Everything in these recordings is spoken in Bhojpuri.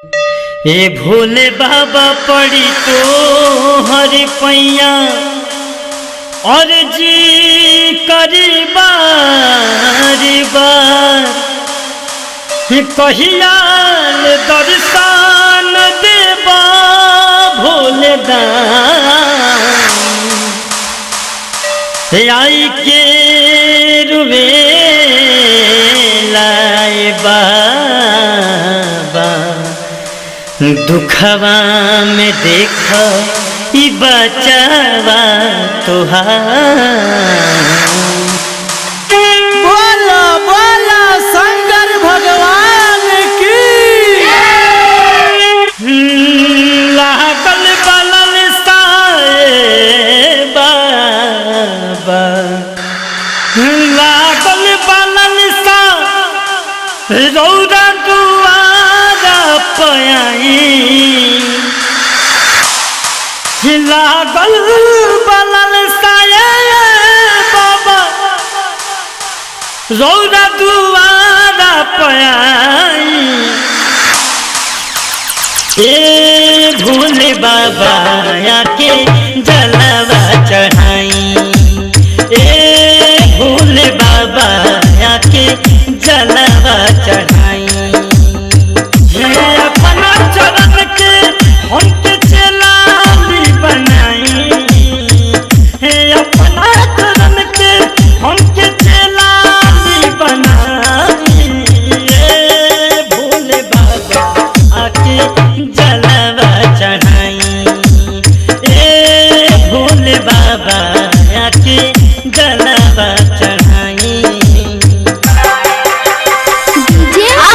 ए भोले बाबा पड़ी तो हर पैया और जी करी बारी बार कहियाल दर्शन देबा भोले दान आई के रुवे लाए बाबा दुखवा में देख ई बचावा तुहार। बोला बोला शंकर भगवान की। लागल बलल साए बाबा, लागल बलल सा रौदा दुआरा पयाई, लागल बलल साए बाबा रौदा दुआरा पयाई। ए भोले बाबा आके जलवा चढ़ाई, ए भोले बाबा आके जलवा चढ़ाई। हे अपना चरण के हमके चेलाली बनाई, हे अपना चरण के हमके चेलाली बनाई। ए भोले बाबा आके जलवा चढ़ाई, ए भोले बाबा आके जलवा चढ़ाई। डीजे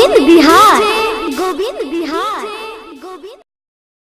गोविंद बिहार।